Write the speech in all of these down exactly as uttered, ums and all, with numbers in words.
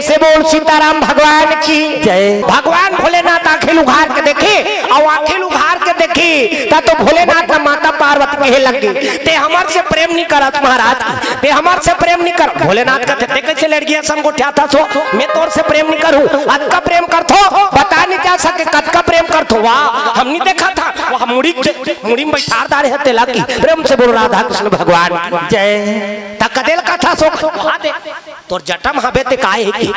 से बोल सीताराम भगवान की जय। भगवान भोलेनाथ आँखी ल उघार के देखही, अउ आँखी ल उघार के देखही, त तो भोलेनाथ ला माता पार्वती कहे लग गे, "ते हमर से प्रेम नइ करत महाराज, ते हमर से प्रेम नइ कर।" भोलेनाथ कथे, "ते कइसे लड़किया संग गोठियाथस हो? मैं तोर से प्रेम नइ करहूँ, अतका प्रेम करथों, बता नइ जा सके कतका प्रेम करथों, वाह, हम नइ देखत हन।" वहाँ मुड़ी, मुड़ी म बइठार डारे हे तेला कि प्रेम से बोल राधा कृष्ण भगवान की जय। त कदे ल कथस हो, वहाँ दे। तोर जटा म हाबे ते काय हे कि?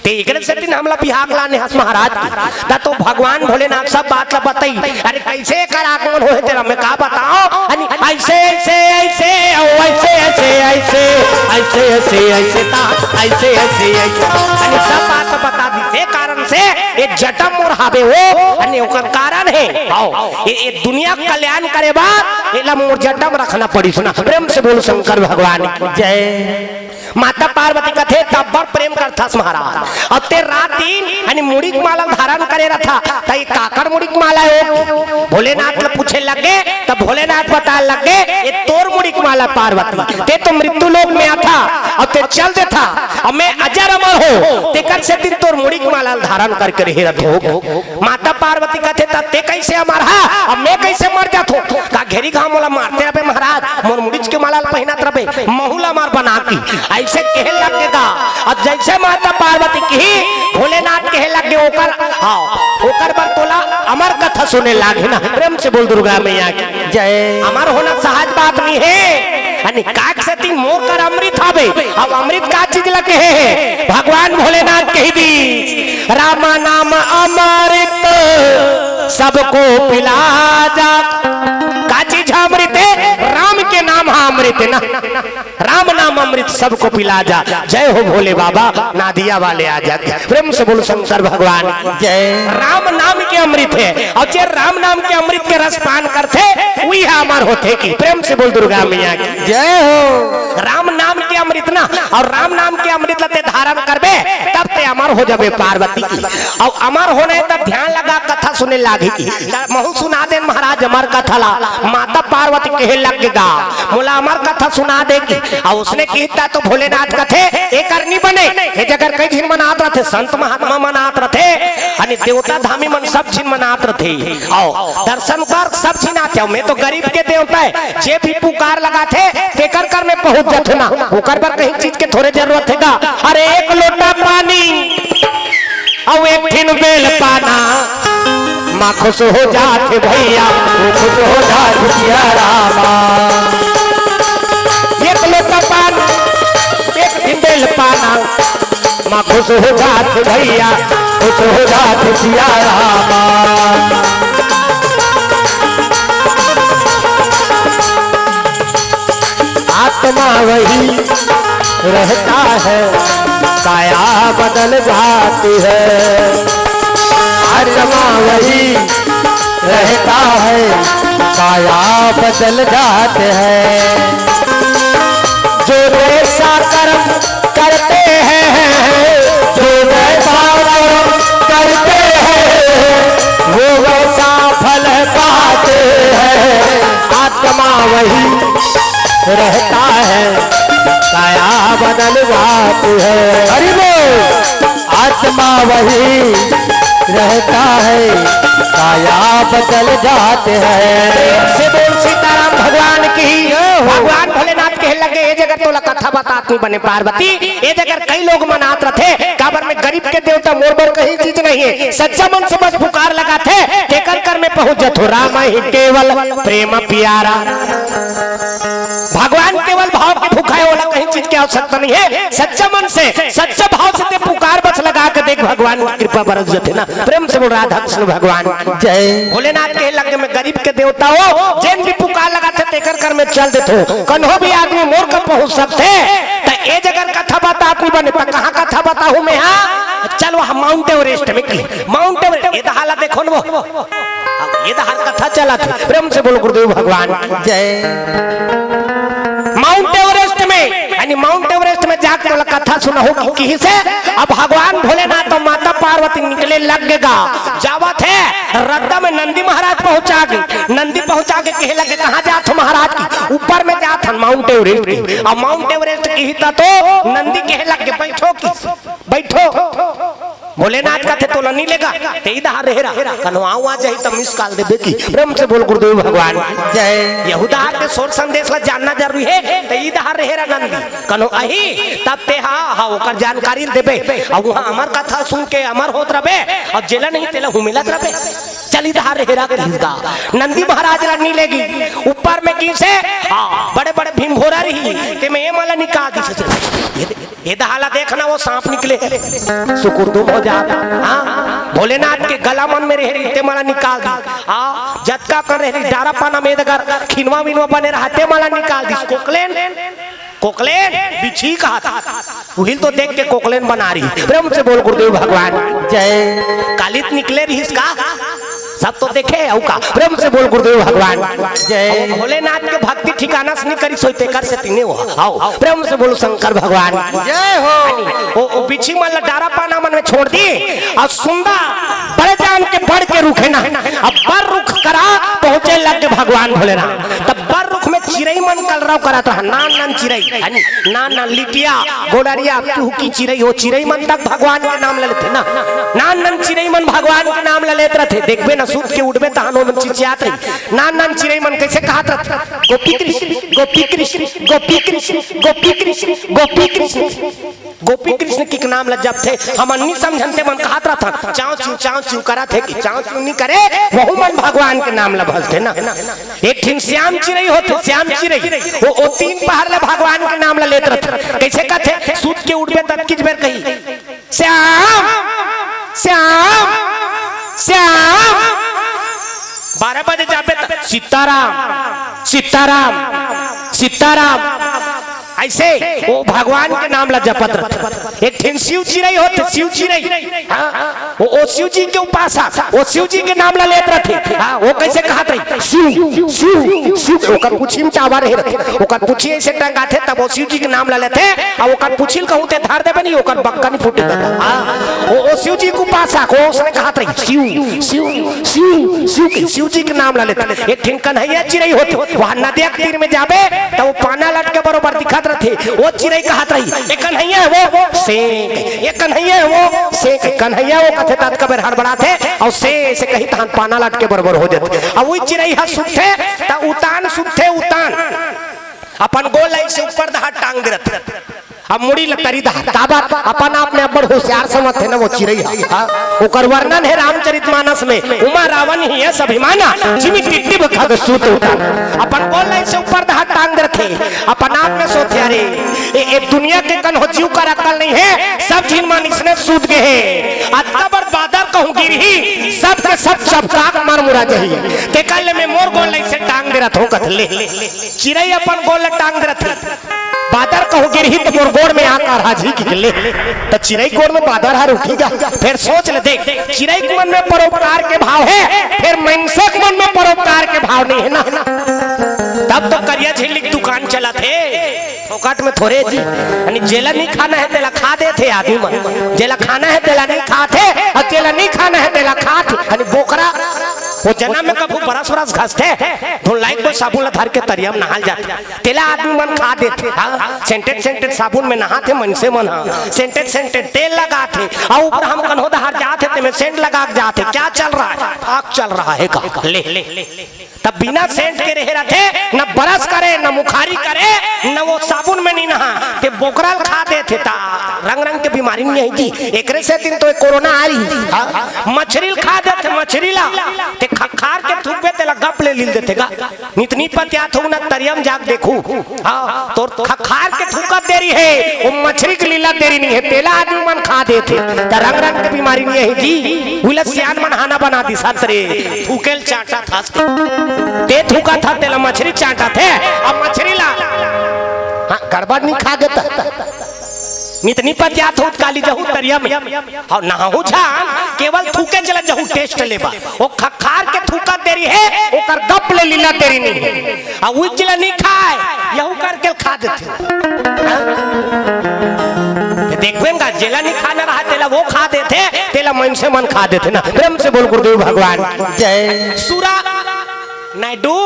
ते एकरे सेती हमला बिहा के लाने हस महाराज की। त तो भगवान भोलेनाथ सब बात ला बताही। अरे कइसे एकर आगमन होहे तेला मैं का बतावँव? अनी अइसे, अइसे, अइसे, अउ अइसे, अइसे, अइसे, अइसे, अइसे, अइसे ता, अइसे, अइसे, अइसे। अनी सब बात बता दिस। ए कारण से ए जटा मोर हाबे हो, अनी ओकर कारण हे। आओ, ए, ए दुनिया के कल्याण करे बर एला मोर जटा म रखना पड़िस ना। प्रेम से बोल शंकर भगवान की जय। माता पार्वती कथे, "त अब्बड़ प्रेम करथस महाराज, अउ ते रात दिन अनी मुड़ी के माला धारण करे रथस, त ये काकर मुड़ी के माला हे ओ?" भोलेनाथ ल पूछे लग गे, त भोलेनाथ बताए लग गे, "ये तोर मुड़ी के माला पार्वती, ते तो मृत्यु लोक में आथस, अउ ते चल देथस, अउ मैं अजर अमर हों, तेकर सेती तोर मुड़ी के माला ल धारण करके रहे रथों।" माता पार्वती कथे, "त ते कइसे अमर हस, अउ मैं कइसे मर जाथों? का घेरी घाम मोला मारते रबे महाराज, मोर मुड़ीच के माला ल पहिनत रबे, महूँ ल अमर बना के।" अइसे कहे लग गे गा। अब जइसे माता पार्वती कही, भोलेनाथ कहे लग गे, "ओकर, हाँ, ओकर बर तोला अमर कथा सुने लागही ना।" प्रेम से बोल दुर्गा मैया की जय। अमर होना सहज बात नइ हे। अनी काकर सेती मोर कर अमृत हाबे। अब अमृत का चीज ल कहे हे? भगवान भोलेनाथ कहि दिस, "राम नाम अमृत सबको पिला जा।" का चीज हे अमृत हे? राम के नाम हे अमृत ना। "राम नाम अमृत सबको पिला जा।" जय हो भोले बाबा, नादिया वाले आ जा। प्रेम से बोल शंकर भगवान की जय। राम नाम के अमृत हे, अउ जे राम नाम के अमृत के रस पान करथे, उही ह अमर होथे कि। प्रेम से बोल दुर्गा मैया की जय हो। राम नाम के अमृत ना, अउ राम नाम के अमृत ल ते धारण करबे, तब ते अमर हो जाबे पार्वती की। अउ अमर होना हे तब ध्यान लगा कथा सुने लागही कि। त महूँ सुना देन महाराज अमर कथा ला। माता पार्वती कहे लग गे गा, "मोला अमर कथा सुना दे कि।" अउ ओइसने कहिस त तो भोलेनाथ कथे, "एकर नइ बने, ए जगह कई झिन मनात रथे, संत महात्मा मनात रथे, अनी देवता धामी मन सब झिन मनात रथे। अउ दर्शन बर सब झिन आथे, अउ मैं तो गरीब के देवता हे, जे भी पुकार लगाथे, तेकर कर में पहुँच जाथों ना, ओकर बर कहीं चीज के थोरे जरूरत हे गा। अरे एक लोटा पानी अउ एक ठिन बेल पाना, माँ खुश हो जाथे भइया, वो खुश हो जाथे सिया रामा।" एक लोटा पानी, एक ठिन बेल पाना, माँ खुश हो जाथे भइया, खुश हो जाथे सिया रामा। आत्मा वही रहता है, काया बदल जाती है। आत्मा वही रहता है, काया बदल जाते हैं। जो जैसा कर्म करते हैं, जो जैसा कर्म करते हैं, वो वैसा फल पाते हैं। आत्मा वही रहता है, काया बदल जाती है। हरि बोल। आत्मा वही रहता है, काया बदल जाते हैं। प्रेम से बोल सीताराम भगवान की। जय हो। भगवान भोलेनाथ कहे लगे, "ए जगह तोला कथा बतात नइ बने पार्वती, ए जगह कई लोग मनात रथे, काबर मैं गरीब के देवता, मोर बर कहीं चीज नहीं है।" सच्चा मन से बस पुकार लगाथे, तेकर कर में पहुंच जाथों। राम ही केवल प्रेम प्यारा। भगवान केवल भाव के भूखा हे, ओला कहीं चीज के आवश्यकता नहीं है। सच्चा मन से, सच्चा भाव से ते पुकार बस लगा के देख, भगवान की कृपा बरस जाथे ना। प्रेम से बोल राधा कृष्ण भगवान की जय। भोलेनाथ कहे लगे, "मैं गरीब के देवता हों, जेन भी पुकार लगाथे तेकर कर में चल देथों। कन्हो भी आदमी मोर कर पहुंच सकथे।" त ए जगह कथा बतात नइ बने, त कहाँ कथा बताहूं मैं? हाँ, चल वहाँ माउंट एवरेस्ट में की, माउंट एवरेस्ट, ए दहा ला देखो न वो। अब ए दहा कथा चलत हे, प्रेम से बोल गुरुदेव भगवान की जय। माउंट एवरेस्ट में, यानी माउंट एवरेस्ट में जाके मोला कथा सुनाहू कि किहिसे। अब भगवान भोलेनाथ अउ माता पार्वती निकले लग गे गा। जावत हे, रद्दा में नंदी महाराज पहुंचा गे। नंदी पहुंचा के कहे लगे, "कहाँ जात हो महाराज?" कि, "ऊपर में जात हन माउंट एवरेस्ट।" अब माउंट एवरेस्ट किही त तो नंदी कहे लग गे, "बैठो" कि, "बैठो।" भोलेनाथ कथे, "तोला नी लेगा, ते इधर रहे रहा, कन्हो आऊ आ जाही त मिस कॉल देबे" कि। प्रेम से बोल गुरुदेव भगवान जय। यहू डहर के सोर संदेश ला जानना जरूरी हे, ते इधर रहे रहा नंदी। कन्हो आही, तब ते हा, हा, ओकर जानकारी देबे। अब उहाँ अमर कथा सुन के अमर होत रबे, अउ जेला नहीं तेला हुमेलत रबे। चल इधर रहे रहा कहिस गा। नंदी महाराज ला नी लेगी, ऊपर में किसे, हाँ, बड़े-बड़े भीमभोरा रही, ते में ये माला निकाल दिस। ये दे, ये दे। ए दहा ला देख ना, वो सांप निकले हे। सुकुरदुम हो जात। हाँ, भोलेनाथ के गला मन में रहे रहिते माला निकाल दी। हाँ, जतका कर रहे रही, डारा पाना में अगर खिनवा विनवा बने रहा, ते माला निकाल दी। कोकलेन, कोकलेन, बिछी कहा था। उहिल तो देख के कोकलेन बना रही। प्रेम से बोल गुरुदेव भगवान जय। कालित निकले रहिस का? सब तो देखे अउ का। प्रेम से बोल गुरुदेव भगवान जय। भोलेनाथ के भक्ति ठिकाना से नहीं करी सोई, तेकर से तीने हो। आओ, प्रेम से बोलो शंकर भगवान जय हो। ओ, ओ बिछी मन ला डारा पाना मन में छोड़ दी अउ सुंदर बड़े जान के बढ़ के रुखे ना। अब बर रुख करा पहुंचे लग गे भगवान भोलेनाथ। तब बर रुख में चिरई मन कलरव करत रहा, नान नान चिरई, है नी? नान नान लिटिया, गोडरिया, चुहकी चिरई, ओ चिरई मन तक भगवान के नाम ले लेथे ना। नान नान चिरई मन भगवान के नाम ले लेत रथे। देखबे ना, सुत के उठबे तहन ओमन चिचियात रही। नान नान चिरई मन कइसे कहत रथे, "गोपी कृष्ण, गोपी कृष्ण, गोपी कृष्ण, गोपी कृष्ण, गोपी कृष्ण।" गोपी कृष्ण के नाम ल जपथे। हमन नी समझन, ते मन कहत रथन, "चांव चिंव, चांव चिंव करत हे कि चांव चिंव नी करे।" वहू मन भगवान के नाम ल भजथे ना। एक ठिन श्याम चिरई होथे, श्याम चिरई, ओ, ओ तीन पहर ले भगवान के नाम ल लेत रथे। कइसे कथे? सुत के उठबे तब किच बेर कही, "श्याम, श्याम, श्याम।" बारह बजे जाबे त, "सीताराम, सीताराम, सीताराम।" अइसे ओ भगवान के नाम ल जपत रथे। एक ठिन शिव चिरई होथे, शिव चिरई। हाँ, ओ, ओ शिव जी के उपासक, ओ शिव जी के नाम ल लेत रथे। हाँ, ओ कइसे कहत रही? "शिव, शिव, शिव।" ओकर पूछी में टावर हे रथे, ओकर पूछी अइसे टंगाथे, तब ओ शिव जी के नाम ल लेथे, अउ ओकर पूछी ल कहूं ते धर देबे नहीं, ओकर बक्का नहीं फूटे। हाँ, ओ, ओ शिव जी के उपासक, ओ उसने कहत रही, "शिव, शिव, शिव, शिव," के शिव जी के नाम ल लेथे। एक ठिन कन्हैया चिरई होथे, वहाँ नदिया के तीर में जाबे, त ओ पाना लट के बरोबर दिखत रथे। ओ चिरई कहत रही, "ए कन्हैया हे वो, सेंक, ए कन्हैया हे वो, सेंक।" कन्हैया वो कथे, तात कबेर हड़बड़ाथे, अउ से, से कही तहन पाना लट के बरोबर हो जाथे। अब वही चिरई ह सुतथे, त उतान सुतथे, उतान। अपन गोड़ ल अइसे ऊपर डहर टांग दे रथे। अब मुड़ी ल तरी डहर। काबर? अपन आप में अब्बड़ होशियार समझथे ना वो चिरई ह। हाँ? ओकर वर्णन हे रामचरित मानस में, "उमा रावण हियस अभिमाना, जिमि टिटि खग सूत उताना।" अपन गोड़ ल अइसे ऊपर डहर टांग दे रथे। अपन आप में सोचथे, "अरे, ए, ए दुनिया के कन्हो जीव कर अकल नहीं हे, सब झिन मन इसने सूत गे हे। अतका बड़ बादर कहूं गिरही, सब के सब चपका के मर मुरा जही। तेकर ले में मोर गोड़ ल अइसे टांग दे रथों," कथे ले। चिरई अपन गोड़ ल टांग दे रथे। बादर कहूं गिरही त मोर गोड़ में आके अरहा जही कि ले। त चिरई गोड़ में बादर ह रुकही गा। फेर सोच ले, देख, चिरई के मन में परोपकार के भाव हे, फेर मनसे के मन में परोपकार के भाव नहीं हे ना। तब तो करिया झिल्ली के दुकान चलत हे, फोकट में थोरे जी। यानी जेला नहीं खाना हे, तेला खा देथे आदमी मन। जेला खाना हे, तेला नहीं खाथे, अउ जेला नहीं खाना हे, तेला खाथे। यानी बोकरा, ओ जनम में कभू बरस वरस घसथे, धुन लाइक को साबुन ला धर के तरिया में नहाल जाथे। तेला आदमी मन खा देथे। हाँ, सेंटेड सेंटेड साबुन में नहाथे मनसे मन, हाँ, सेंटेड सेंटेड तेल लगाथे, अउ ऊपर हम कन्हो डहर जाथे, तेमे सेंट लगा के जाथे। क्या चल रहा है? आग चल रहा है का? ले, ले, ले, ले। तब बिना सेंट के रहे रथे, न बरस करे, न मुखारी करे, न वो साबुन में नहीं नहा, ते बोकरा ल खा देथे, त रंग रंग के बीमारी नहीं आई जी। एकरे सेती तो कोरोना आ रही। हाँ? मछरी ल खा देथे, मछरी ला, ते खखार के थूकबे, तेला गप ले लील देथे गा। नित नी पतियात हो ना, तरिया में जाके देखू। हाँ, तोर खखार के थूकत देरी हे, वो मछरी के लीलत देरी नहीं हे, तेला आदमी मन खा देथे। त रंग रंग के बीमारी नहीं हे जी। उला सियान मन हाना बना दिस हस रे, थूके ल चाटत हस। ते थूकत हस, तेला मछरी चाटत हे, अब मछरी ला। हाँ, गड़बड़ नहीं खा देता। नितनी पतियात हो काली जहू तरिया में। अउ नहाहू झन, केवल थूके चला जहू टेस्ट लेबा। ओ खखार के थूका देरी हे, ओकर गप ले लीला देरी नहीं हे। अउ उच ला नहीं खाय, यहू करके खा देथे। हाँ? ये देखबे ना, जेला नहीं खाना रहा, तेला वो खा देथे, तेला मनसे मन खा देथे ना। प्रेम से बोल गुरुदेव भगवान की जय। सुरा नायडू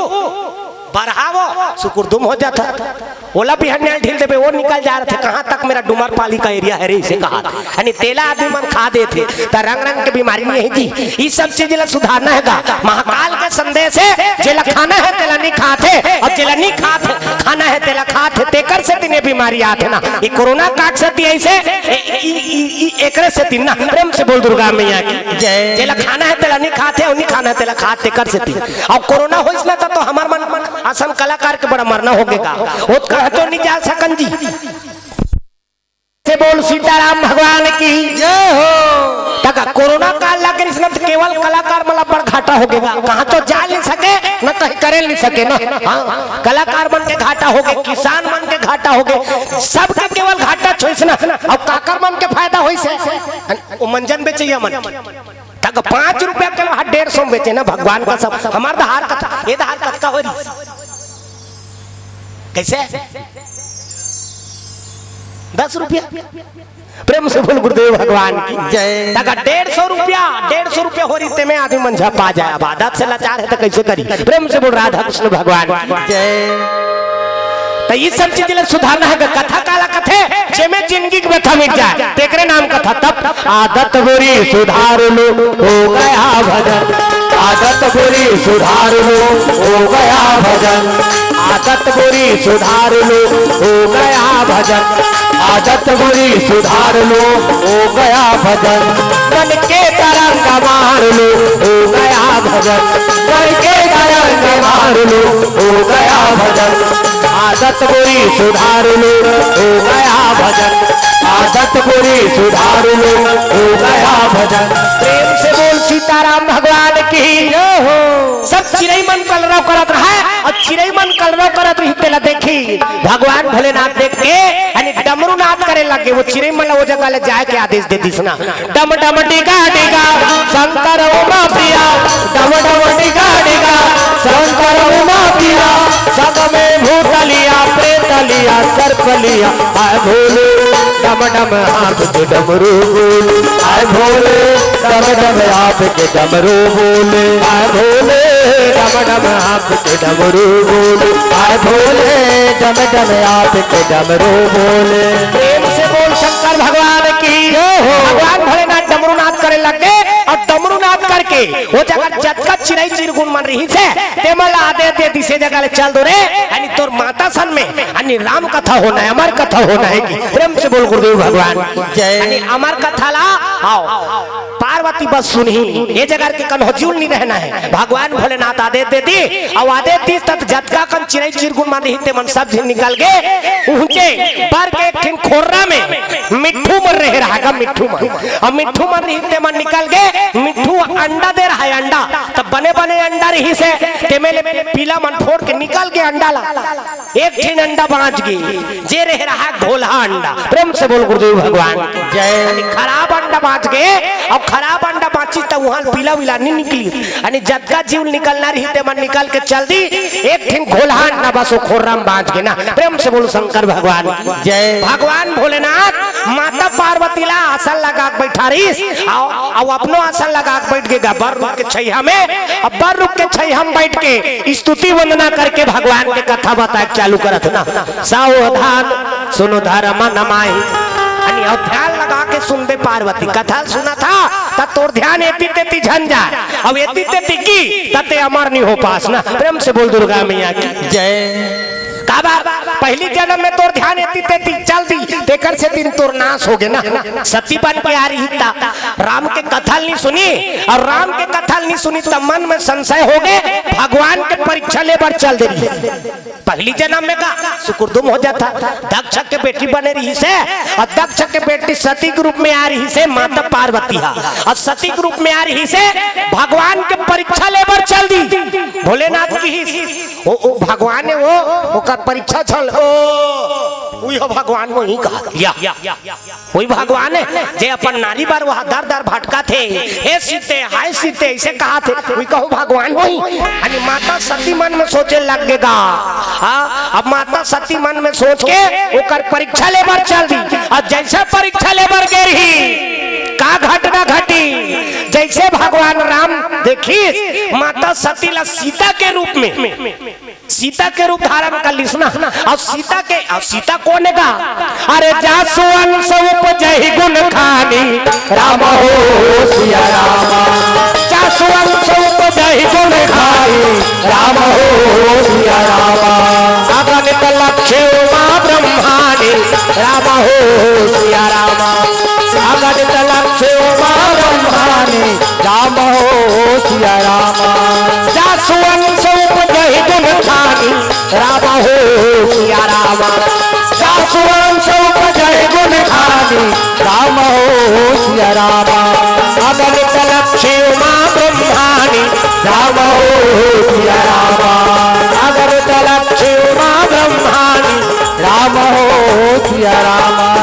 बरहा वो सुकुरदुम हो जाता। ओला बिहनिया ढील देबे, वो निकल जा रथे, कहाँ तक मेरा डूमर पाली का एरिया है रे, इसे कहा। यानी तेला आदमी मन खा देथे, त रंग रंग के बीमारी नहीं जी। ई सब चीज ला सुधारना हे गा। महाकाल के संदेश हे, जेला खाना हे तेला नहीं खाथे, अउ जेला नहीं खाथे, खाना हे तेला खाथे, तेकर सेती ये बीमारी आथे ना। ये कोरोना काट सेती ऐसे, ए-, ई, ई, ई, एकरे सेती ना। प्रेम से बोल दुर्गा मैया की जय। जेला खाना हे तेला नहीं खाथे, अउ नहीं खाना हे तेला खाथे, तेकर सेती। अउ कोरोना होइस ना त, तो हमर मन असन कलाकार के बड़ा मरना होगे गा। ओ कहाँ तो नहीं जा सकन जी। से बोल सीताराम भगवान की जय हो। तका कोरोना काल लग रही न, तो केवल कलाकार मन ला बड़ घाटा होगे गा। कहाँ तो जा नहीं सके, न कहीं करे नहीं सके ना। हाँ, कलाकार मन के घाटा होगे, किसान मन के घाटा होगे, सबके केवल घाटा छोइस ना। अउ काकर मन के फायदा होइस हे? ओ मंजन बेचैया मन। तक पाँच रुपया के लोहा डेढ़ सौ में बेचे ना भगवान का सब। हमार दहार कथा, ये दहार कतका हो रही? कैसे? दस रुपया। प्रेम से बोल गुरुदेव भगवान की जय। तक डेढ़ सौ रुपया, डेढ़ सौ रुपया हो रही, तेमे आदमी मन झपा जाए। अब आदत से लाचार हे तो कैसे करी? प्रेम से बोल राधा कृष्ण भगवान की जय। त ई सब चीज ला सुधारना हे। कथा काला कथे, जेमे जिंदगी के व्यथा मिट जाए, तेकरे नाम कथा। तब आदत बुरी सुधार लो, हो गया भजन। आदत बुरी सुधार लो, हो गया भजन। आदत बुरी सुधार लो, हो गया भजन। आदत बुरी सुधार लो, हो गया भजन। मन के तरंग मार लो, हो गया भजन। मन के तरंग मार लो, हो गया भजन। आदत बुरी सुधार लो, हो गया भजन। आदत बुरी सुधार लो, हो गया भजन। प्रेम से बोल सीताराम भगवान की जय हो। सब चिरई मन कलरव करत रहा, अउ चिरई मन कलरव करत रही, तेला देखी भगवान भोलेनाथ देख के, यानी डमरू नाद करे लगे। वो चिरई मन ला वो जगह ले जाए के आदेश दे दिस ना। डम डम डिगा डिगा शंकर उमा प्रिया, डम डम डिगा डिगा शंकर उमा प्रिया, संग में भूत लिया, प्रेत लिया, सर्प लिया, आय भोले। डम डम हाथ के डमरू बोले, आय भोले। डम डम हाथ के डमरू बोले, आय भोले। डम डम हाथ के डमरू बोले, आय भोले। डम डम हाथ के डमरू बोले। प्रेम से बोल शंकर भगवान की जय हो। भगवान भोलेनाथ डमरू नाद करे लग गे, अउ डमरू नाद करके वो जगह जतका चिरई चिरगुन मन रहिस हे, तेमन ला आदेश दे दिस, ए जगह ले चल दो रे, यानी तोर माता सन में, यानी राम कथा होना हे, अमर कथा होना हे कि। प्रेम से बोल गुरुदेव भगवान की जय। यानी अमर कथा ला, आओ, पार्वती बस सुनही, ए जगह के कन्हो जुल नहीं रहना हे। भगवान भोलेनाथ आदेश दे दिस, अउ आदेश दिस त जतका कन चिरई चिरगुन मन रहिस, तेमन सब झिन निकल गे। उहचे बर के एक ठिन खोर्रा में मिट्ठू मन रहे रहा गा, मिट्ठू मन। अउ मिट्ठू मन रहिस, तेमन निकल गे। मिट्ठू अंडा दे रहा हे, अंडा। त बने बने अंडा रहिस हे, तेमे ले पीला मन फोड़ के निकल गे अंडा ला। एक ठिन अंडा बाँच गे, जे रहे रहा घोलहा अंडा। प्रेम से बोल गुरुदेव भगवान की जय। यानी खराब अंडा बाँच गे, अउ खराब अंडा बाँचिस त उहाँ पीला विला नहीं निकलिस। यानी जतका जीव निकलना रहिस, तेमन निकल के चल दिस। एक ठिन घोलहा अंडा बस वो खोर्रा में बाँच गे ना। प्रेम से बोल शंकर भगवान की जय। भगवान भोलेनाथ माता पार्वती ला आसन लगा के बैठा रहिस, अउ, अउ अपनो आसन लगा के बैठ गे गा बर रुख के छइहा में। अब बर रुख के छइहा में बैठ के स्तुति वंदना करके भगवान के कथा बताए के चालू करत ना। सावधान सुनो धर्म नमाई। यानी अउ ध्यान लगा के सुनबे पार्वती, कथा सुनत हा त तोर ध्यान एती तेती झन जाए, अउ एती तेती गे त ते अमर नहीं हो पास ना। प्रेम से बोल दुर्गा मैया की जय। काबर? पहली जन्म में तोर ध्यान एती तेती चल दिस, तेकर सेती तोर नाश हो गे ना। सती बन के आ रहिस त राम के कथा ल नहीं सुनिस, अउ राम के कथा ल नहीं सुनिस त मन में संशय हो गे, भगवान के परीक्षा ले बर चल दे रहिस। पहली जन्म में का सुकुरदुम हो जाता, दक्ष के बेटी बने रहिस हे, अउ दक्ष के बेटी सती के रूप में आ रहिस हे माता पार्वती हा, अउ सती के रूप में आ रहिस हे, भगवान के परीक्षा ले बर चल दिस। भोलेनाथ कहिस, ओ, ओ भगवान हे वो, ओकर परीक्षा चल, ओ, उही हो भगवान होही कहा। या, उही भगवान हे, जे अपन नारी बर वह दर दर भटकत हे, "हे सीते, हाय सीते," अइसे कहत हे, उही कहो भगवान होही। यानी माता सती मन में सोचे लग गे गा। हाँ, अब माता सती मन में सोच के ओकर परीक्षा ले बर चल दी। अउ जइसे परीक्षा ले बर गे रही, का घटना घटी? जइसे भगवान राम देखिस माता सती ला सीता के रूप में, सीता के रूप धारण कर लिस ना। अउ सीता के, अउ सीता कोन हे गा? अरे, "जासु अंश उपजहि गुण खानी, राम हो सिया राम।" जासु अंश उपजहि गुण खानी, राम हो सिया राम। अगणित लक्ष उमा ब्रह्मानी, राम हो सिया राम। अगणित लक्ष उमा ब्रह्मानी, राम हो सिया राम। जासु अंश उपजहि गुण खानी, राम हो सिया राम। जासु अंश उपजहि गुण खानी, राम हो सिया राम। अगणित लक्ष उमा ब्रह्मानी, राम हो सिया राम। अगणित लक्ष उमा ब्रह्मानी, राम हो सिया राम।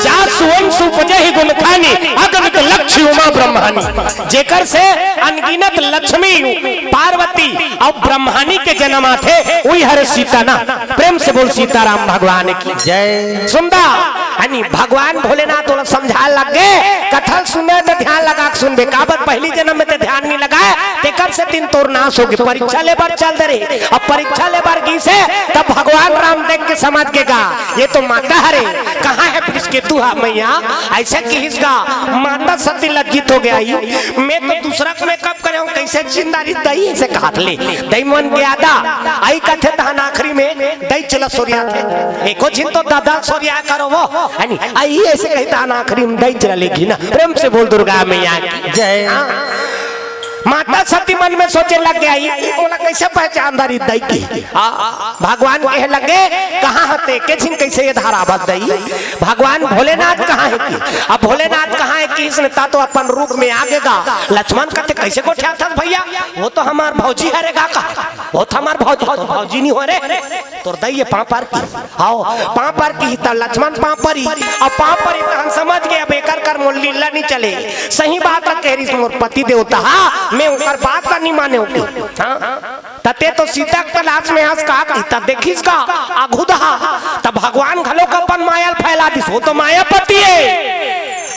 जासु अंश उपजहि गुण खानी, अगणित लक्ष उमा ब्रह्मानी। जेकर से अनगिनत लक्ष्मी, पार्वती अउ ब्रह्मानी के जन्म आथे, उही हरे सीता ना। प्रेम से बोल सीताराम भगवान की जय। सुन दा, यानी भगवान भोलेनाथ ओला समझाय लग गे, कथा ल सुने त ध्यान लगा के सुनबे, काबर पहिली जन्म में ते ध्यान नइ लगाय, तेकर सेती तोर नाश होगे, परीक्षा ले बर चल दे रहे। अब परीक्षा ले बर गिस हे, तब भगवान राम देख के समझ गे गा, ये तो माता हरे, कहाँ हे फिर इसके तू हा मैया? अइसे किहिस गा, माता सती लज्जित हो गे, "मैं तो दूसरा के makeup करे हँव, कइसे जिंदा रही दई?" अइसे कहत ले, दई मन के आदा, अई कथे तहन आखिरी में दई चला सोरियाथे, एको झिन तो दादा सोरिया करो वो, है नी? अई अइसे कही तहन आखिरी में दई चला लेगी ना। प्रेम से बोल दुर्गा मैया की जय। हाँ। माता सती मन में सोचे लग गे, "ई मोला कइसे पहचान दारी दई की?" हाँ, भगवान कहे लग गे, "कहाँ हते? के झिन कइसे ये धारा बद दई? भगवान भोलेनाथ कहाँ हे की?" अब भोलेनाथ कहाँ हे कि इसने ता तो अपन रूप में आ गे गा। लक्ष्मण कथे, "कइसे गोठियाथस भैया? वो तो हमार भौजी हरे गा का? वो तो हमार भौजी, तो भौजी नइ हो रे।" तोर दई ये पाँव पर की। हव, पाँव पर की त लक्ष्मण पाँव परी। अब पाँव परी त हम समझ गे, अब एकर कर मोर लीला नइ चले। सही बात ल कहे रिहिस मोर पति देवता, हाँ, मैं ओकर बात ल नइ माने हों। हाँ? त ते तो सीता के तलाश में हस का, त देखिस का, आघू दहा। त भगवान घलो के अपन माया ल फैला दिस, वो तो मायापति हे।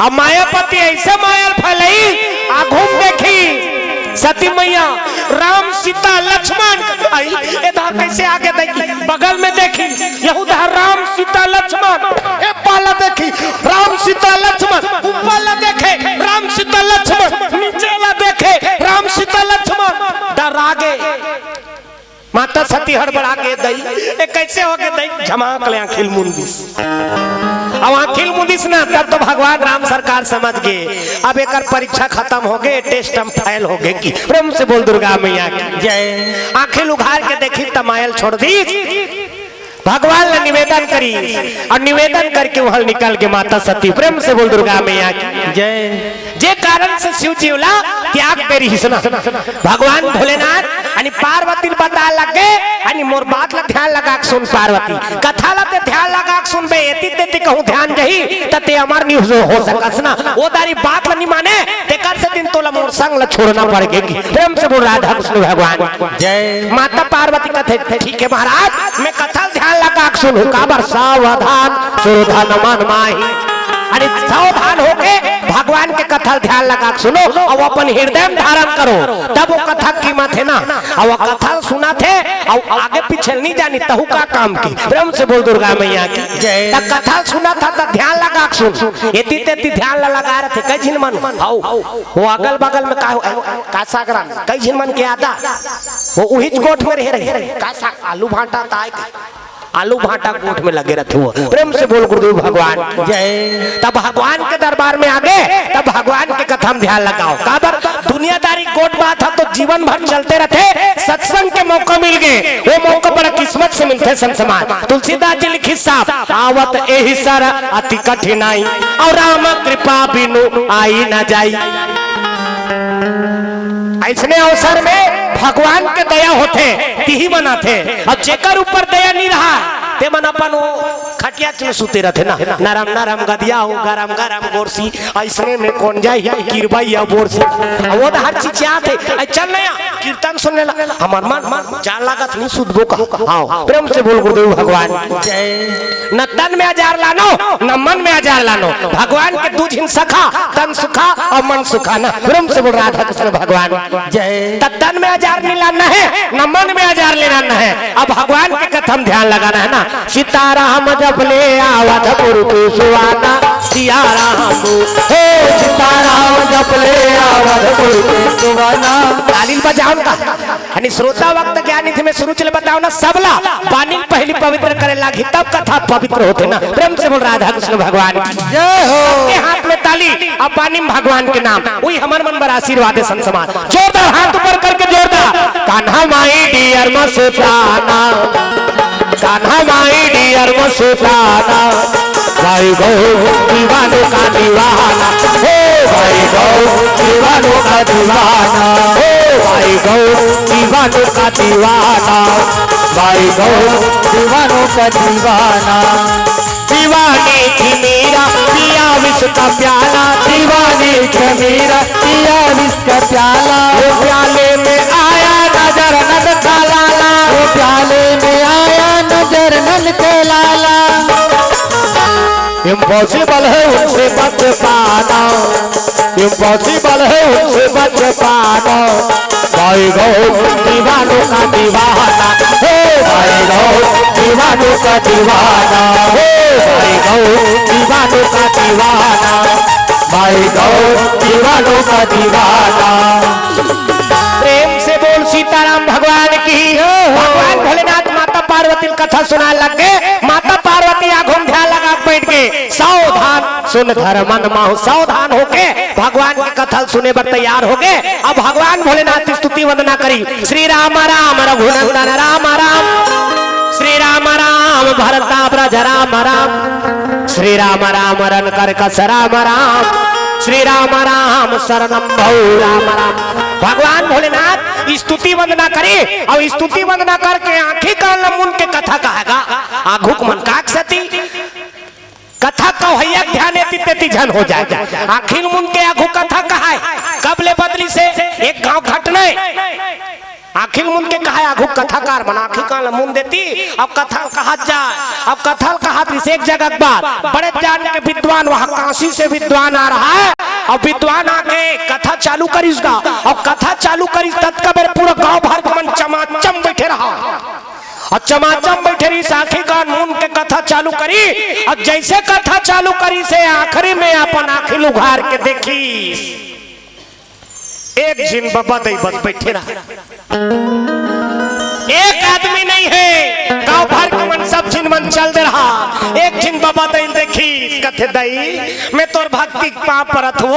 अब मायापति अइसे माया ल फैलाई, आघू म देखिस सती मैया, राम, सीता, लक्ष्मण, अई, एदर कइसे आगे देखी, बगल में देखी, यहू दर राम, सीता, लक्ष्मण, ए पाला देखी, राम, सीता, लक्ष्मण, ऊपर ला देखे, राम, सीता, लक्ष्मण, नीचे ला देखे, राम, सीता, लक्ष्मण, डरा गे। माता सती हड़बड़ा गे, "दई, ए कइसे हो गे दई?" झमाक ले आँखी ल मूंद दिस। अब आँखी ल मूंद दिस ना, तब तो भगवान राम सरकार समझ गे, अब एकर परीक्षा खतम हो गे, test म fail हो गे की। प्रेम से बोल दुर्गा मैया की जय। आँखी ल उघार के देखिस त माया ल छोड़ दिस। भगवान ल निवेदन करिस अउ निवेदन करके उहाँ ले निकल गे माता सती। प्रेम से बोल दुर्गा मैया की जय। जे कारण से शिव जी ओला त्याग दे रिहिस ना, भगवान भोलेनाथ यानी पार्वती ल बताय लग गे, यानी मोर बात ल ध्यान लगा के सुन पार्वती, कथा ल ते ध्यान लगा के सुनबे, एती तेती कहूँ ध्यान जाही त ते अमर नइ हो सकस ना। ओ दारी बात ल नइ माने, तेकर सेती तोला मोर संग ल छोड़ना पड़ गे। प्रेम से बोल राधा कृष्ण भगवान जय। माता पार्वती कथे, "ठीक हे महाराज, मैं कथा ल ध्यान लगा के सुनहूँ।" काबर? सावधान सुरधन मन माही। अरे सावधान होके भगवान के कथा ल ध्यान लगा के सुनो अउ अपन हृदय में धारण करो, तब वो कथा के कीमत हे ना। अउ वो कथा ल सुनथे अउ आगे पीछे नइ जानी, तहू का काम की। प्रेम से बोल दुर्गा मैया की जय। त कथा ल सुनथे त ध्यान लगा के सुन, एती तेती ध्यान ल लगा रथे कई झिन मन। हव, वो अगल बगल में का हो, का साग रांधे, कई झिन मन के आदा, वो उहीच गोठ में रहे रहे। का साग, आलू भांटा ताय के, आलू भांटा गोठ में लगे रथे वो। प्रेम से बोल गुरुदेव भगवान जय। तब भगवान के दरबार में आगे, तब भगवान के कथा में ध्यान लगाओ। काबर? दुनियादारी गोठ बात ह तो जीवन भर चलते रथे, सत्संग के मौका मिल गे, वो मौका बड़ा किस्मत से मिलथे संत समाज। तुलसीदास जी लिखिस साफ, "आवत एहि सर अति कठिनाई, अउ राम कृपा बिनु आई न जाई।" अइसने अवसर में भगवान के दया होथे, तिही मन आथे, अउ जेकर ऊपर दया नइ रहा, ते मन अपन वो खटिया में सुते रथे ना, नरम नरम गदिया हो, गरम गरम गोरसी, अइसने में कोन जाही किरबई या बोरसी। अब वो तो हर चीज आथे। अरे चल नया कीर्तन सुनने ला, हमर मन जान लागत नहीं सुतबो का। हाँ, प्रेम से बोल गुरुदेव भगवान। जय। न तन में आजार लानो, न मन में आजार लानो। भगवान के दू झिन सखा, तन सुखा और मन सुखा ना। प्रेम से बोल राधा कृष्ण भगवान। जय। त तन में आजार नहीं लाना है, न मन में आजार लेना है। अब भगवान के कथा में ध्यान लगाना है ना। सीताराम जप ले आवत गुरु तू सुवाना, सिया राम तू, हे सीताराम जप ले आवत गुरु तू सुवाना। ताली बजाओ ना। यानी श्रोता भक्त ज्ञानी थे, मैं शुरू चले बताओ ना, सबला बानी पहली पवित्र करे लागी, तब कथा पवित्र होथे ना। प्रेम से बोल राधा कृष्ण भगवान। जय हो। सबके हाथ में ताली, अब बानी में भगवान के नाम, वही हमर मन बर आशीर्वाद है संत समाज। जोरदार हाथ ऊपर करके जोरदार। कान्हा माई डियर मस्ताना, कान्हा माई डियर मस्ताना, भाई गौ दीवानों का दीवाना, हो भाई गौ दीवानों का दीवाना, हो भाई गौ दीवानों का दीवाना, भाई गौ दीवानों का दीवाना। दीवानी थी मीरा, पिया विष का प्याला। दीवानी थी मीरा, पिया विष का प्याला। वो प्याले में आया नजर नंद का लाला। वो प्याले में आया नजर नंद का लाला। इम्पॉसिबल है उनसे बच पाना, इम्पॉसिबल है उनसे बच पाना। भाई गौ दीवानों का दीवाना, हे भाई गौ दीवानों का दीवाना, हे भाई गौ दीवानों का दीवाना, भाई गौ दीवानों का दीवाना। प्रेम से बोल सीताराम भगवान की। भगवान भोलेनाथ माता पार्वती ल कथा सुनाए लग गे। माता पार्वती आघू म ध्यान लगा के बैठ गे। सावधान सुन धर्मन माहू, सावधान होके भगवान के कथा ल सुने बर तैयार हो गे। अब भगवान भोलेनाथ स्तुति वंदना करी। श्री राम राम रघुनंदन राम राम, श्री राम राम भरता ब्रज राम राम, श्री राम राम रन कर कस राम राम, श्री राम राम शरणम भौ राम राम। भगवान भोलेनाथ स्तुति वंदना करी, अउ स्तुति वंदना करके आंखी कान ल मुन के कथा कहाय गा। आघू के मन काक सती कथा कवहैया के ध्यान एती तेती झन हो जाय। आंखी ल मुन के आघू कथा कहाय। कब ले बदलिस हे? एक घांव घटना हे। आंखी ल मुन के कहाय, आघू कथाकार मन आंखी कान ल मुन देती, अब कथा ल कहत जाय। अब कथा ल कहत रिहिस एक जगह के बात, बड़े जान के विद्वान, वहां काशी से विद्वान आ रहा है। अब विद्वान आके कथा चालू करिस गा, अब कथा चालू करिस, ततका बेर पूरा गांव भर के मन चमाचम बैठे रहा। अब चमाचम बैठे रहिस, आंखी कान मुन के कथा चालू करी। अब जइसे कथा चालू करिस हे, आखिरी में अपन आंखी ल उघार के देखिस, एक झिन बबा दई बस बैठे रहा, एक आदमी नइ हे। गांव भर के मन, सब झिन मन चल दे रहा। एक झिन बबा दई ल देखिस, कथे, "दई, मैं तोर भक्ति के पांव परत हंव,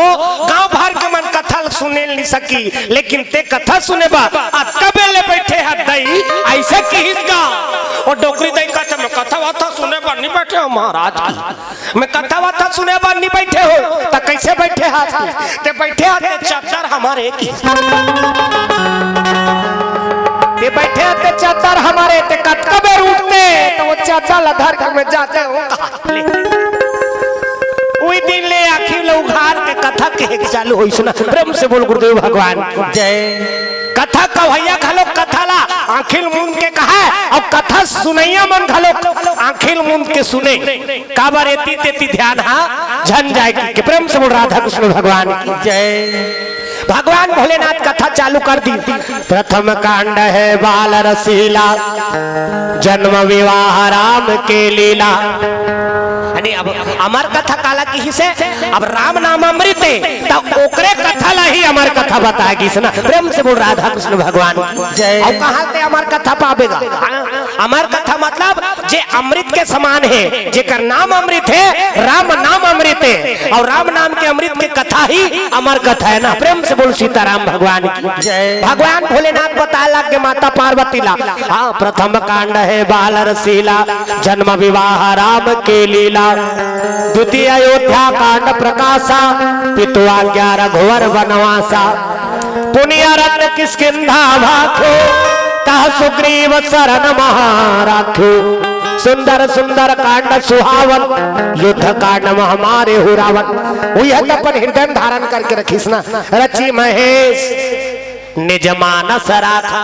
गांव भर के मन कथा ल सुने ल नइ सकी, लेकिन तें कथा सुने बर अतका बेर ले बैठे हस दई," अइसे किहिस गा। अउ डोकरी दई कथे, "मैं कथा वथा सुने बर नइ बैठे हंव महाराज।" मैं कथा वथा सुने बर नइ बैठे हंव, त कइसे बैठे हस? तें बैठे हस, तें चद्दर हमर ए कि, तें बैठे हस, तें चद्दर हमर ए, तें कतका बेर उठते, त वो चद्दर ला धर के मैं जाते हंव। ले। उही दिन ले आंखी ल उघार के कथा कहे के चालू होइस ना। प्रेम से बोल गुरुदेव भगवान जय। कथा कवहैया घलोक कथा ला आंखी ल मुन के कहाय, अउ कथा सुनइया मन घलोक आंखी ल मुन के सुने। काबर एती तेती ध्यान हा झन जाय कि, कि प्रेम से बोल राधा कृष्ण भगवान की जय। भगवान भोलेनाथ कथा चालू कर दिस। प्रथम कांड हे बाल रसीला, जन्म विवाह राम के लीला। यानी अब अमर कथा काला किहिस हे, अब राम नाम अमृत हे, त ओकरे कथा ला ही अमर कथा बताय गिस ना। प्रेम से बोल राधा कृष्ण भगवान की जय। अउ कहां ले तें अमर कथा पाबे गा? अमर कथा मतलब जे अमृत के समान हे, जेकर नाम अमृत हे, राम नाम अमृत हे, अउ राम नाम के अमृत के कथा ही अमर कथा हे ना। प्रेम से बोल सीताराम भगवान की जय। भगवान भोलेनाथ बताय लग गे माता पार्वती ला, हाँ, प्रथम कांड हे बाल रसीला, जन्म विवाह राम के लीला। द्वितीय अयोध्या कांड प्रकाशा, पितु आज्ञा रघुवर वनवासा। पुनिया रत्न किष्किंधा भाखो, तह सुग्रीव शरण महा राखो। सुंदर सुंदर कांड सुहावन, युद्ध कांड म हमारे हो रावन। उहे त अपन हृदय में धारण करके रखिस ना, रचि महेश निज मानस राखा।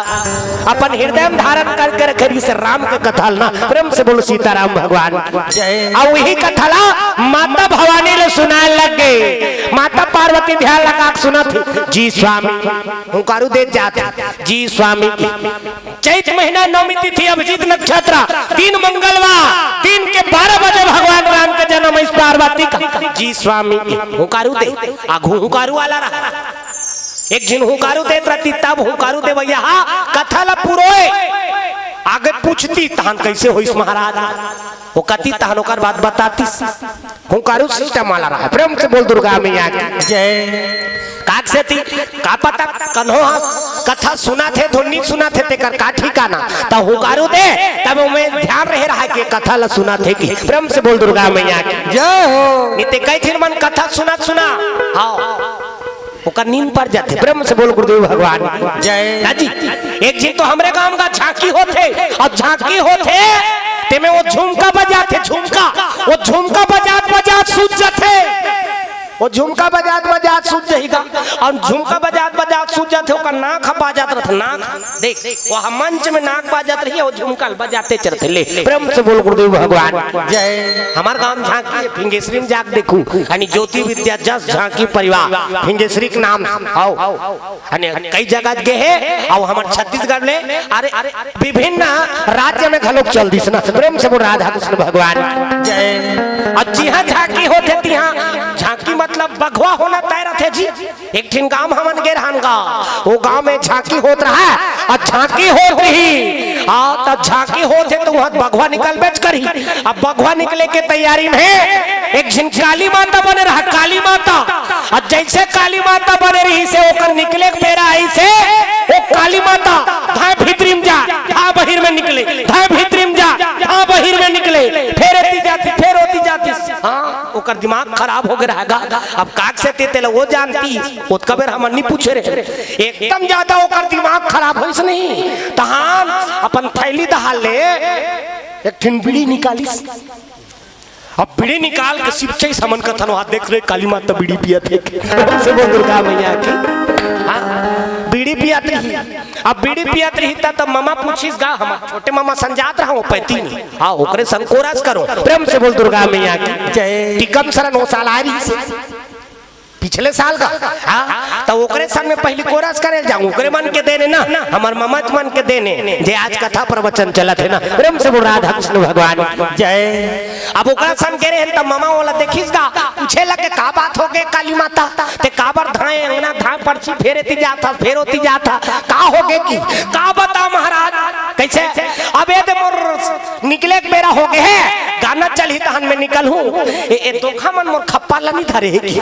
अपन हृदय में धारण करके रखे रहिस राम के कथा ल ना। प्रेम से बोलो सीताराम भगवान की। जय। अउ उही कथा ला माता भवानी ल सुनाए लग गे। माता पार्वती ध्यान लगा के सुनत हे, जी स्वामी, हुंकारू देत जात हे, जी स्वामी। चैत महीना नवमी तिथि अभिजीत नक्षत्र, दिन मंगलवार, दिन के बारह बजे भगवान राम के जन्म इस पार्वती का। जी स्वामी, हुंकारू दे, आघू हुंकारू वाला रहा। एक झिन हुंकारू देत रहती, तब हुंकारू देवइया हा कथा ला पुरोय। आगे पूछती, "तहन कैसे होइस महाराज?" वो कती तहन ओकर बाद बतातीस। हुंकारू system वाला रहा। प्रेम से बोल दुर्गा मैया की। जय। काक से ती, का पता कन्हो हा कथा सुनत हे, धुन नइ सुनत हे, तेकर का ठिकाना। त हुंकारू दे, तब ओमे ध्यान रहे रहा कि कथा ला सुनत हे कि। प्रेम से बोल दुर्गा मैया की। जय हो। नइ ते कई झिन मन कथा सुनत सुनत, हाँ, ओकर नींद पर जाथे। प्रेम से बोल गुरुदेव भगवान की। जय। ना जी, एक झिन तो हमरे गांव का झांकी होथे, अउ झांकी होथे, तेमे वो झुमका बजाथे, झुमका, वो झुमका बजात बजात सूत जाथे, वो झुमका बजात बजात सूत जाही गा, अउ झुमका बजात बजात सूत जाथे, ओकर नाक ह बाजत रथे, नाक, देख, वो ह मंच में नाक बाजत रही, वो झुमका ल बजाते चलथे। ले, प्रेम से बोल गुरुदेव भगवान। जय। हमर गांव झांकी हे, फिंगेश्वरी में जाके देखू, यानी ज्योति विद्या जस झांकी परिवार, फिंगेश्वरी के नाम, आओ। अने कई जगह गे हे, अउ हमर छत्तीसगढ़ ले, अरे, विभिन्न राज्य में घलोक चल दिस ना। प्रेम से बोल राधा कृष्ण भगवान। जय। अउ जिहाँ झांकी होथे तिहाँ, झांकी मतलब बघवा होना तय रथे जी। एक ठिन गांव हमन गे रहन गा, वो गांव में झांकी होत रहा, अउ झांकी होत रही, आ, त झांकी होत हे त उहाँ बघवा निकलबेच करही। अब बघवा निकले के तैयारी में एक झिन काली माता बने रहा, काली माता। अउ जैसे काली माता बने रहिसे, ओकर निकले के बेरा आइसे, ओ काली माता, धाय भीतरी में जा, धाय बहिर में निकले, धाय भीतरी में जा, धाय बहिर में निकले, फेर एती जाती, फेर ओती जाती। हाँ, ओकर दिमाग खराब हो गे रहा गा। अब काक से ते तेला वो जानती, ओतका बेर हमन नइ पूछे रहे। एकदम ज्यादा ओकर दिमाग खराब होइस नहीं, तहान अपन थैली डहार ले एक ठिन बीड़ी निकालिस। अब बीड़ी निकाल के सिपचइस, हमन कथन, "वहाँ देख रे, काली माता बीड़ी पियत हे।" प्रेम से बोल दुर्गा मैया की। हाँ, बीड़ी पियत रही। अब बीड़ी पियत रही त, त ममा पूछिस गा, हमर छोटे ममा सन जात रहा, वो पैती नहीं। हाँ, ओकरे सन कोरस करो। प्रेम से बोल दुर्गा मैया की। जय। टिकम सरन वो साल आय रहिस। पिछले साल का, हाँ, त ओकरे सन में पहिली कोरस करे जाऊं, ओकरे मन के देने ना, हमर ममच मन के देने, जे आज कथा प्रवचन चलत हे ना, प्रेम से बोल राधा कृष्ण भगवान। जय। अब ओकरा सन गे रहेन त ममा ओला देखिस गा, पूछे लगे, "का बात हो गे काली माता? ते काबर धाय अंगना धाय परछी फेर एती जात हस, फेर ओती जात हस, का हो गे कि?" "का बता महाराज, कैसे?" "अबे ते मोर निकले के बेरा हो गे हे, गाना चलही तहन मैं निकलहूँ। ए, ए धोखा मन मोर खप्पर ला नइ धरे हे कि?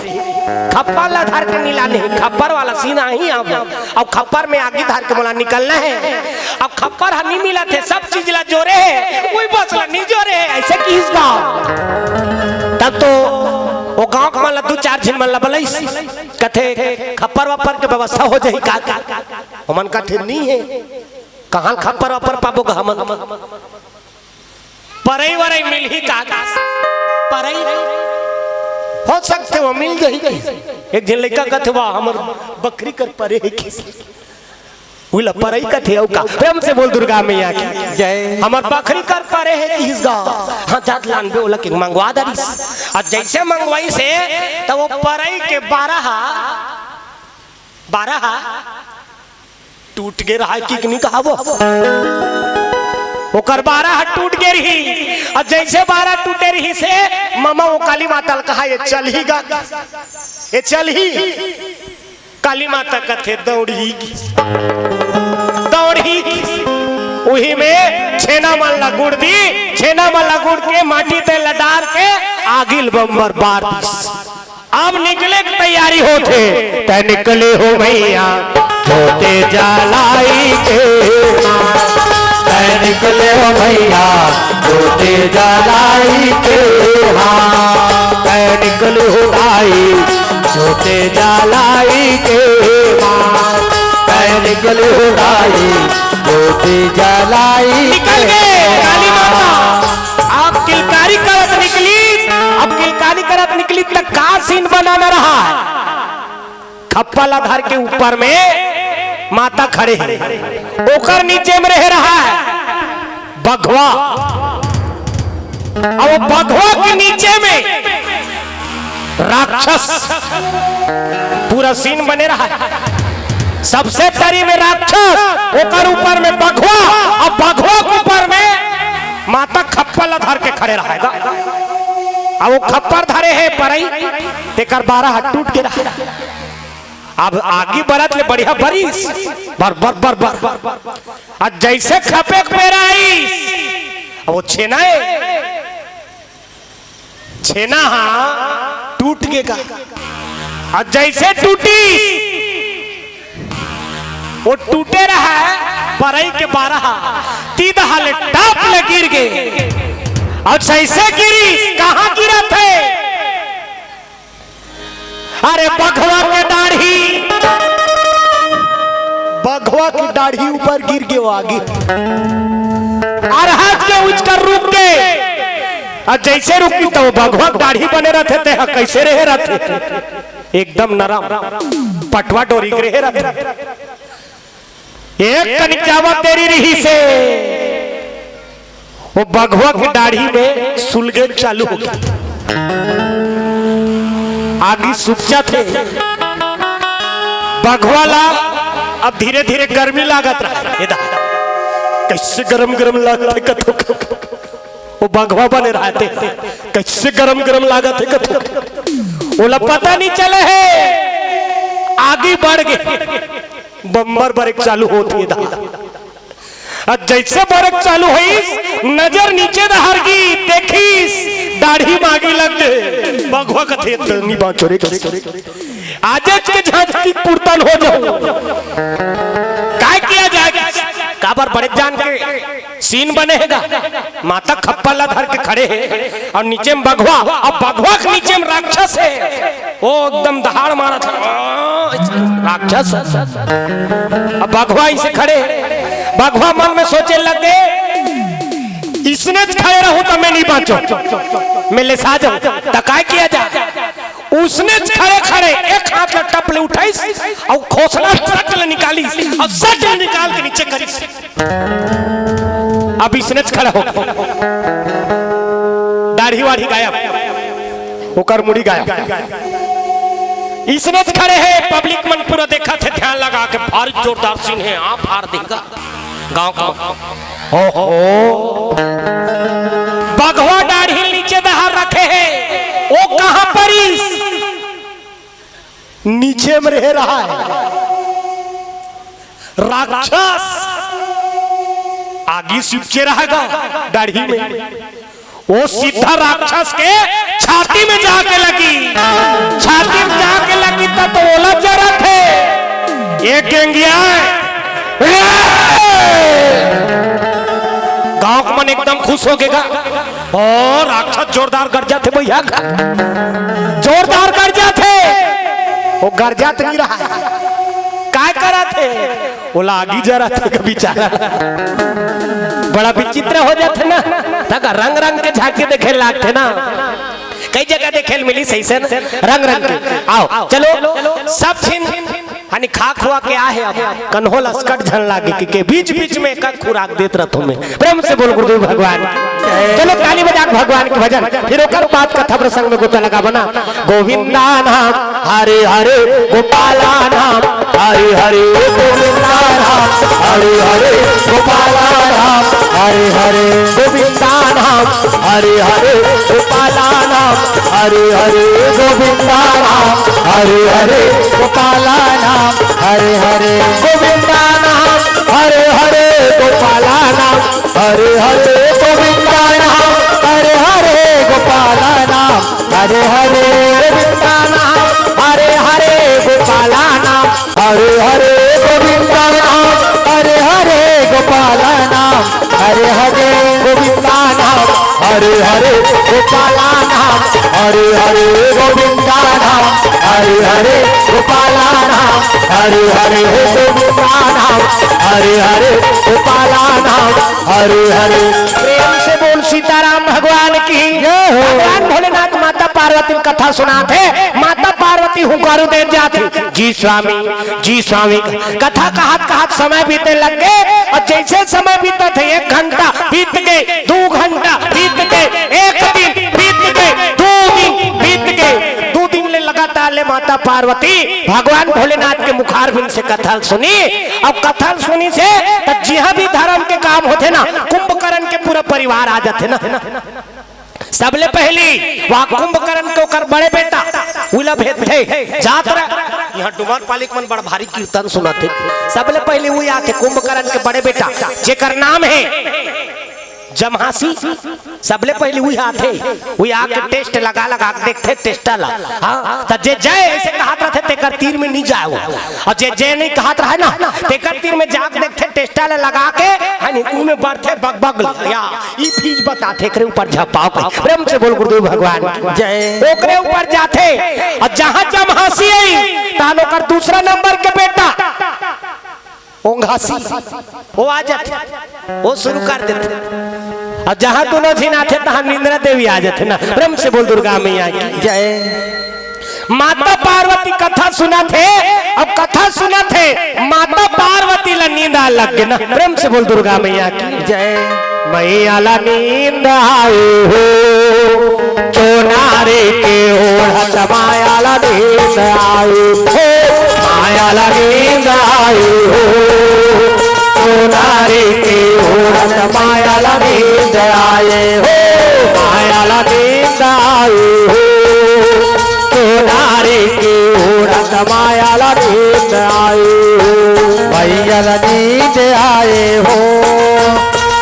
खप्पर ला धर के नइ लाने हे, खप्पर वाला सीन आही अब। अब खप्पर में आगी धर के मोला निकलना हे। अब खप्पर ह नइ मिलत हे, सब चीज ला जोरे हे, कोई बस ला नइ जोरे हे।" ऐसे किहिस गा। तब तो वो गाँव के मन ला दू चार झिन मन ला बलइस, कथे, "खप्पर वप्पर के व्यवस्था हो जाही का?" ओमन कथे, "नइ हे।" "कहाँ खप्पर वप्पर पाबो गा हमन? परई वरई मिलही का?" "परई हो सकथे, वो मिल जाही।" एक झिन लइका कथे, "वाह, हमर बखरी कर परे हे किस।" उला परई कथे अउ का? प्रेम से बोल दुर्गा मैया की। जय। "हमर बखरी कर परे हे किस गा।" "हाँ, जात लानबे ओला के मंगवा दरिस।" अउ जैसे मंगवाइस हे, त वो परई के बारा हा, बारा हा टूट गे रहा कि नइ कहाबो? ओकर बारा ह टूट गे रही। अउ जैसे बारा टूटे रहिसे, ममा वो काली माता ल कहा, "ये चलही गा, ये चलही।" काली माता कथे, "दौड़ही गी, दौड़ही गी।" उही में छेना मन ला गुड़ दी, छेना मन ला गुड़ के माटी ते लडार के आगी ल बम्बर बार दिस। अब निकले के तैयारी होथे। "तै निकले हो मैया जोते जलाई के माँ, तै निकले हो मैया जोते जलाई के माँ, तै निकले हो दाई जोते जलाई के माँ, तै निकले हो दाई जोते जलाई निकल के गए, काली माँ।" माता। अब किलकारी करत निकली, अब किलकारी करत निकली त का सीन बनाना रहा है? खप्पा ला धर के ऊपर में माता खड़े हे, ओकर नीचे में रह रहा है बघवा। अब वो बघवा के नीचे में राक्षस, पूरा सीन बने रहा है। सबसे तरी में राक्षस, ओकर ऊपर में बघवा, अब बघवा के ऊपर में माता खप्पर ला धर के खड़े रहेगा। अब वो खप्पर धरे हे परई, तेकर बारह हाथ टूट के रहा। अब आगी बरत ले बढ़िया बरिस, बर बर बर बर। अब जैसे खपे के बेरा आइस, अब वो छेना है, छेना हा टूट गे का। अब जैसे टूटी, वो टूटे रहा परई के बारह, तीद हाले टाप ले गिर गे। अब जैसे गिरी, कहाँ गिरा थे? अरे बघवा के डाढ़ी, बघवा की डाढ़ी ऊपर गिर गे वो आगी। अरहत के उचकर रुक गे। और जैसे रुकी तो बघवा के डाढ़ी बने रहते थे, हाँ, कैसे रहे रहते? एकदम नरम, पटवा डोरी के रहे रहते। एक कनिक जावा तेरी रही से वो बघवा की डाढ़ी में सुलगे चालू हो गया। आगी सुपचा थे बघवा ला। अब धीरे धीरे गर्मी लागत रहा। ये दा, कैसे गरम गरम लागत है कथो। वो बघवा बने रहते, कैसे गरम गरम लागत है कथो। ओला पता नहीं चले है, आगी बढ़ गई। बम्बर बरेक चालू होत हे दा। अब जैसे बरेक चालू होइस, नजर नीचे डहर गी, देखिस, डाढ़ी मागी लग गे। बघवा कथे, "त नी बाँचो रे, आजेच के झांकी पुरतन हो जाऊं।" काय किया जाए? काबर बड़े जान के सीन बने हे गा। माता खप्पा ला धर के खड़े हे और नीचे में बघवा, अब बघवा के नीचे में राक्षस हे, वो एकदम दहाड़ मारत हे, राक्षस। अब बघवा इसे खड़े, बघवा मन में सोचे लग गे, इसने खड़े रहूं तो मैं नहीं बाँचो, मैं लेसा जाऊं, तो काय किया जाए? उसने खड़े खड़े एक हाथ ला टप ले उठाइस और खोसला सट ले निकालिस और सट ले निकाल के नीचे करिस। अब इसने खड़ा हो, दाढ़ी वाढ़ी गायब, ओकर मुड़ी गायब। इसने खड़े हे, पब्लिक मन पूरा देखत हे ध्यान लगा के, भारी जोरदार सीन हे, आप हार देगा गांव का। ओहो, बघवा डाढ़ी नीचे दहार रखे हे, वो कहां परिस? नीचे में रह रहा है राक्षस, आगी सिपचे रहेगा डाढ़ी में। वो सीधा राक्षस के छाती में जाके लगी, छाती में जाके लगी तब तो ओला जरत हे। एक गेंगिया, गांव के मन एकदम खुश हो गेगा। ओ राक्षस जोरदार गरजाथे भैया, जोरदार गरजाथे। वो गरजात नहीं रहा है, काय कराथे? वो लागी जरा थे बेचारा। बड़ा विचित्र हो जाथे ना, तक रंग रंग के झांकी देखे लागथे ना। कई जगह देखे ल मिली सही से ना, रंग रंग के। आओ, चलो, सब छिन हनी खा खुआ के आहे अब, कन्हो लसकट झन लागे के, के बीच बीच में एक खुराक देत रहत हों मैं। प्रेम से बोल गुरुदेव भगवान। चलो ताली बजा के भगवान के भजन, फिर ओकर बाद कथा प्रसंग में गोता लगाबो ना। गोविंदा नाम हरे हरे, गोपाला नाम हरे हरे, गोविंदा नाम हरे हरे, गोपाला नाम हरे हरे, गोविंदा नाम हरे हरे, गोपाला नाम हरे हरे, गोविंदा नाम हरे हरे, गोपाला नाम हरे हरे, गोविंदा नाम हरे हरे, गोपाला नाम हरे हरे, गोविंदा नाम हरे हरे, गोपाला नाम हरे हरे, गोविंदा नाम हरे हरे, गोपाला नाम हरे हरे, गोविंदा नाम हरे हरे, गोपाला नाम हरे हरे, गोविंदा नाम हरे हरे, गोपाला नाम हरे हरे, गोविंदा नाम हरे हरे, गोपाला नाम हरे हरे, गोविंदा नाम हरे हरे, गोपाला नाम हरे हरे। प्रेम से बोल सीताराम भगवान की। जय हो। भगवान भोलेनाथ माता पार्वती ल कथा सुनाथे। माता पार्वती हुंकारू दे जाथे, "जी स्वामी, जी स्वामी।" कथा कहत कहत समय बीते लग गे, अउ जइसे समय बीतत हे, एक घंटा बीत गे, दू घंटा बीत गे, एक दिन बीत गे, दू दिन बीत गे, दू दिन ले लगातार ले माता पार्वती भगवान भोलेनाथ के मुखारबिंद से कथा ल सुनी। अउ कथा ल सुनिस हे, त जिहां भी धरम के काम होथे ना, कुंभकर्ण के पूरा परिवार आ जाथे ना। सबले पहिली वहां कुंभकर्ण के ओकर बड़े बेटा उला भेजथे, जात रह। इहां डुमरपाली के मन बड़ भारी कीर्तन सुनत हे। सबले पहिली उही आथे कुंभकर्ण के बड़े बेटा, जेकर नाम हे जमहासी। सबले पहिली उही आथे, उही आके टेस्ट लगा लगा के देखथे टेस्टा ला। हां, त जे जय अइसे कहत रथे तेकर तीर में नइ जाय वो। अउ जे जय नइ कहत रहे ना, तेकर तीर में जाके देखथे टेस्टा ला लगा के, हां, नइ, उमे बरथे बगबग ले। या, ई फीज बताथे, एकरे ऊपर झपाव के। प्रेम से बोल गुरुदेव भगवान की। जय। ओकरे ऊपर जाथे, अउ जहां जमहासी आई, तहां ओकर दूसरा नंबर के बेटा ओंघासी, वो आ जाथे, वो शुरू कर देथे। अउ जहां दूनों झिन आथे, तहां निंद्रा देवी आ जाथे ना। प्रेम से बोल दुर्गा मैया की। जय। माता पार्वती कथा सुनत हे, अब कथा सुनत हे, माता पार्वती ला नींद आ लग गे ना। प्रेम से बोल दुर्गा मैया की। जय। मैया ला नींद आए हो, चोनारी के ओढ़त माया ला नींद आए हो, माया ला नींद आए हो, चोनारी के ओढ़त माया ला नींद आए हो, माया ला नींद आए हो, चोनारी के ओढ़त माया ला नींद आए हो, मैया ला नींद आए हो,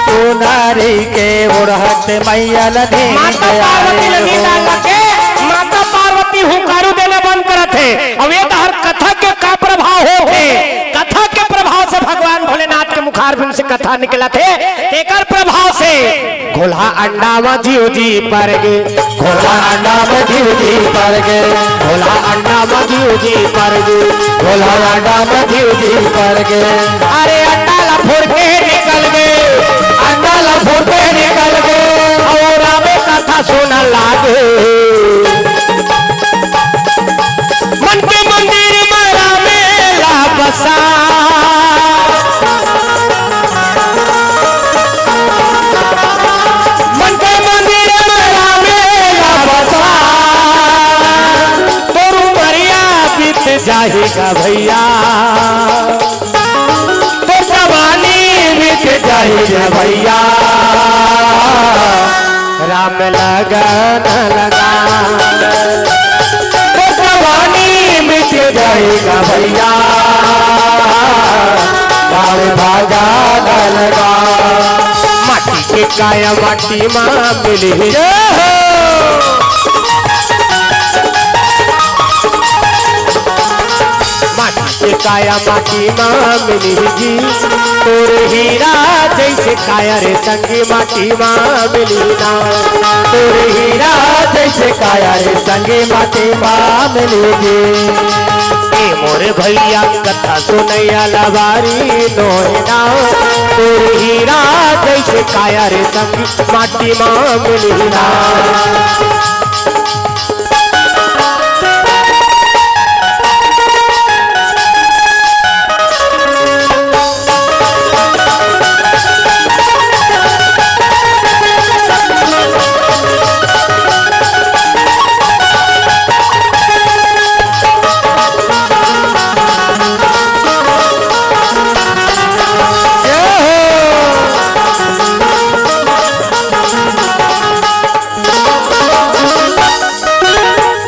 चोनारी के ओढ़त मैया ला नींद माता पार्वती ला आए नींद आ हो। लगे, माता पार्वती हुंकारू देना बंद करत हे। अब ये तो हर कथा के का प्रभाव होथे, कथा के प्रभाव से भगवान भोलेनाथ के मुखारबिंद से कथा निकलत हे, तेकर प्रभाव से घोलहा अंडा म जीव जी पर गे, घोलहा अंडा म जीव जी पर गे, घोलहा अंडा म जीव जी पर गे, घोलहा अंडा म जीव जी पर गे। अरे अंडा ला फोड़ के निकल गे, अंडा ला फोड़ के निकल गे, अउ रामे कथा सुनन लागे। मन के मंदिर म रामे ला बसा। मन के मंदिर म रामे ला बसा। तोर उमरिया बीत जाही गा भइया। तोर जवानी बीत जाही रे भइया, राम लगन लगा। तोर जवानी बीत जाही गा भइया, राम भजन लगा। माटी के काया माटी मा मिलही। जय हो। माटी के काया माटी मा मिलही जी, तोर हीरा जइसे काया रे संगी माटी मा मिलही ना। तोर हीरा जइसे काया रे संगी माटी मा मिलही जी। ए मोर भइया कथा सुनइया ला बारी नोहे ना। तोर हीरा जइसे काया रे संगी माटी मा मिलही ना।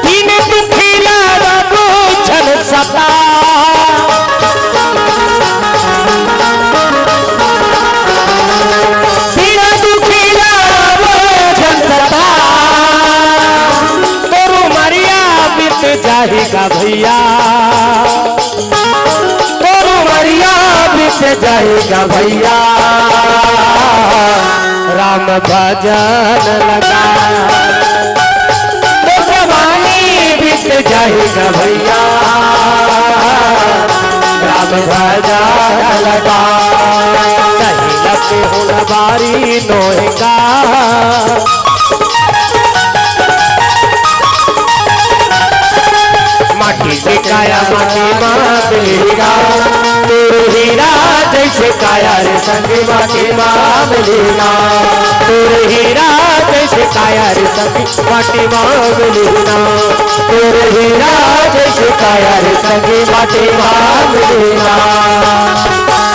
दीन दुखी ला बाबू झन सता। दीन दुखी ला बाबू झन सता। तोर उमरिया बीत जाही गा भइया। तोर उमरिया बीत जाही गा भइया, राम भजन लगा। तोर जवानी बीत जाही गा भइया, राम भजन लगा। कहीं लगे हुन बारी नोहे का। संगी माटी मा मिलना। तोर हीरा जैसे काया रे संगी माटी मा मिलना। तोर हीरा जैसे काया रे संगी माटी मा मिलना।